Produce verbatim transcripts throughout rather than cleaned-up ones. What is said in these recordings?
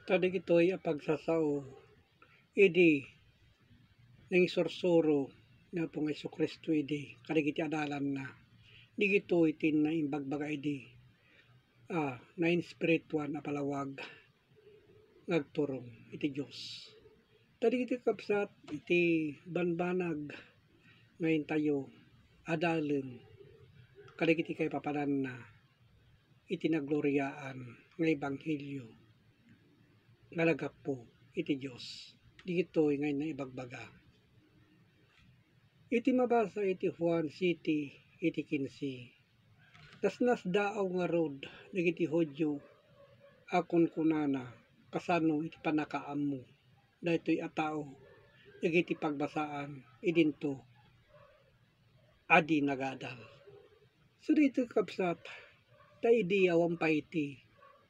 Ta dagitoy a pagsasao idi nangisursuro ni Apo nga Jesu-Cristo idi kadagiti adalanna. Dagitoy ti naimbagbaga idi, a, nainspirituan a palawag nga agturong iti Dios. Ta dagiti kabsat, iti banbanag nga intayo adalen kadagiti kaipapananna iti nagloriaan nga ebanghelio nga naggapu iti Dios. Dagitoy nga naibagbaga. Iti mabasa iti Juan siete, iti kinse, nasnasdaaw ngarud dagiti Judio a kunkunana kasano iti pannakaammo daytoy a tao dagiti pagbasaan idinto a di nagadal. So daytoy, kabsat, ta idi awan pay ti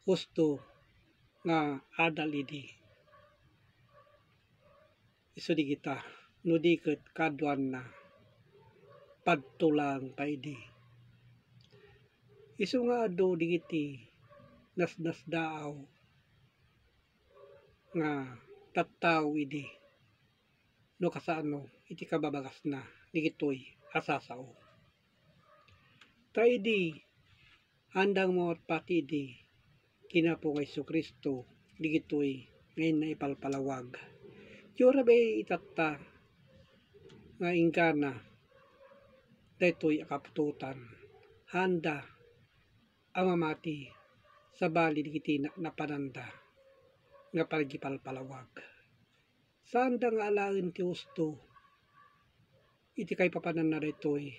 husto nga adal idi, isu dagita, no di ket kaaduanna, padto laeng pay idi. Isu nga adu dagiti nasnasdaaw nga tattao idi no kasano iti kababagasna dagitoy a sasao. Ta idi andang mawatpati idi ken Apo nga Jesu-Cristo dagitoy nga naipalpalawag. Diyo rabii itatta nga inggana daytoy a kaputotan. Haanda a mamati sabali dagiti na-, napananda nga panagipalpalawag. Saanda nga alaen ti husto iti kaipapananna daytoy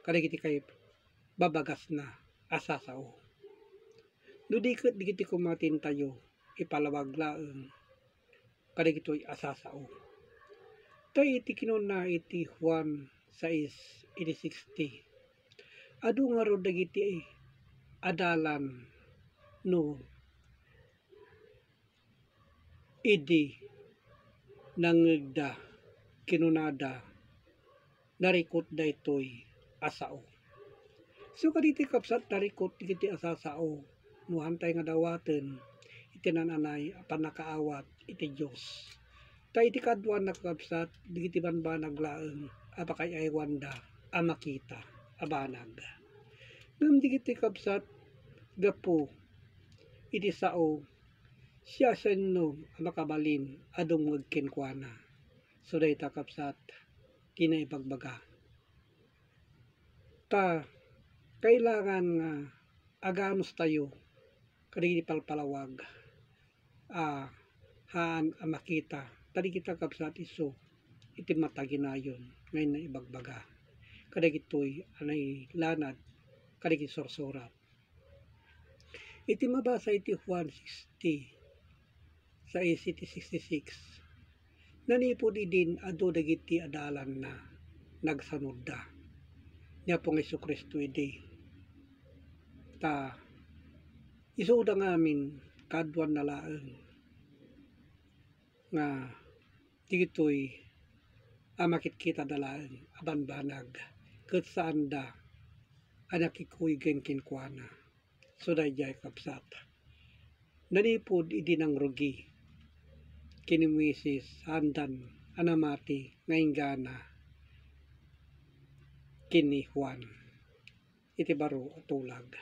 kadagiti kaibabagasna a sasao. No di ket dagiti koma ti intayo ipalawag laeng kadagitoy a sasao. Ta iti kinuna iti Juan sais, iti sixty, adu ngarud dagiti adalan no idi nangngegda, kinunada, narikut daytoy a sao. So, kadagiti kabsat, narikut dagiti a sasao no haantay nga dawaten iti naan-anay a pannakaawat iti Dios. Ta iti kaaduanna, kakabsat, dagiti banbanag laeng a pakaay-aywanda a makita a banag. Ngem dagiti kabsat, gapu iti sao, siasino a makabalin a dumngeg kenkuana? So, dayta, kabsat, ti naibagbaga. Ta, kailangan nga aganustayo kadagiti palpalawag a haan a makita. Ta dagita, kabsat, isu iti mataginayon nga naibagbaga kadagitoy a nailanad kadagiti sursurat. Iti mabasa iti Juan sixty, sais iti sixty-six, nanipud idin adu dagiti adalanna, nagsanudda ni Apo nga Jesu-Cristo idi. Ta isuda ngamin, kaaduanna laeng nga dagitoy a makitkitada laeng a banbanag, ket saanda a nakikuygen kenkuana. So, daydiay, kabsat, nanipud idi nangrugi ken ni Moises, haandan a namati nga inggana ken ni Juan iti baro a tulag.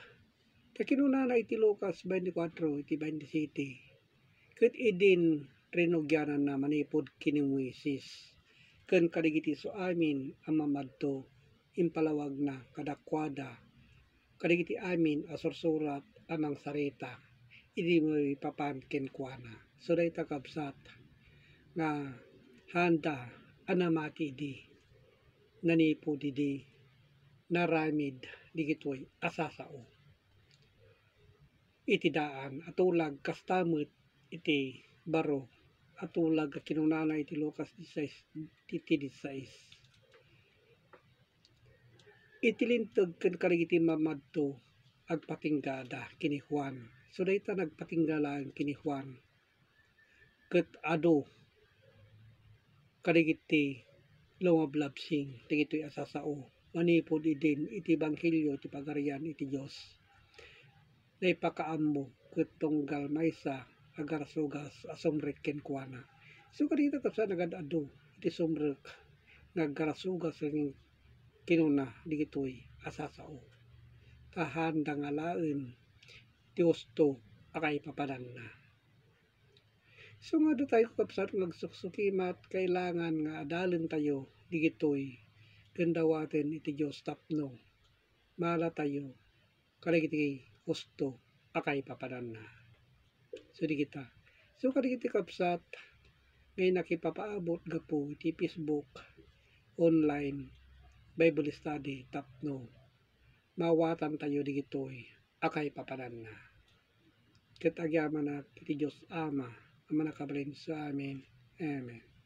Ta kinunana iti Lucas twenty-four, iti twenty-seven, ket idin rinugiananna manipud ken ni Moises ken kadagiti isuamin a mamadto, impalawagna kadakuada kadagiti amin a sursurat a mangsarita idi maipapan kenkuana. So, dayta, kabsat, nga haanda a namati idi nanipud idi naramid dagitoy a sasao iti daan a tulag, kasta met iti baro a tulag a kinunana iti Lucas disisais, iti disisais. Iti linteg ken kadagiti mamadto, agpatinggada ken ni Juan. So, dayta nagpatingga laeng ken ni Juan. Ket adu kadagiti lumablabsing dagitoy a sasao manipud idin iti ebanghelio ti Pagarian iti Dios. Naipakaammo ket tunggal maysa aggarasugas a sumrek kenkuana. So, kadagita kabsat, nagad-adu iti sumrek nga aggarasugas ken kinuna dagitoy a sasao. Ta haanda nga alaen ti husto a kaipapananna. So, nga adda tayo, kabsat, nga agsuksukimat, kailangan nga adalen tayo dagitoy ken dawaten iti Dios tapno mala tayo kadagiti husto a kaipapananna. So, dagita. So, kadagiti kabsat nga nakipapaabot gapu iti Facebook, online Bible study tapno maawatan tayo dagitoy a kaipapananna. Ket agyamanak iti Dios Ama a mannakabalin sa amin. Amen.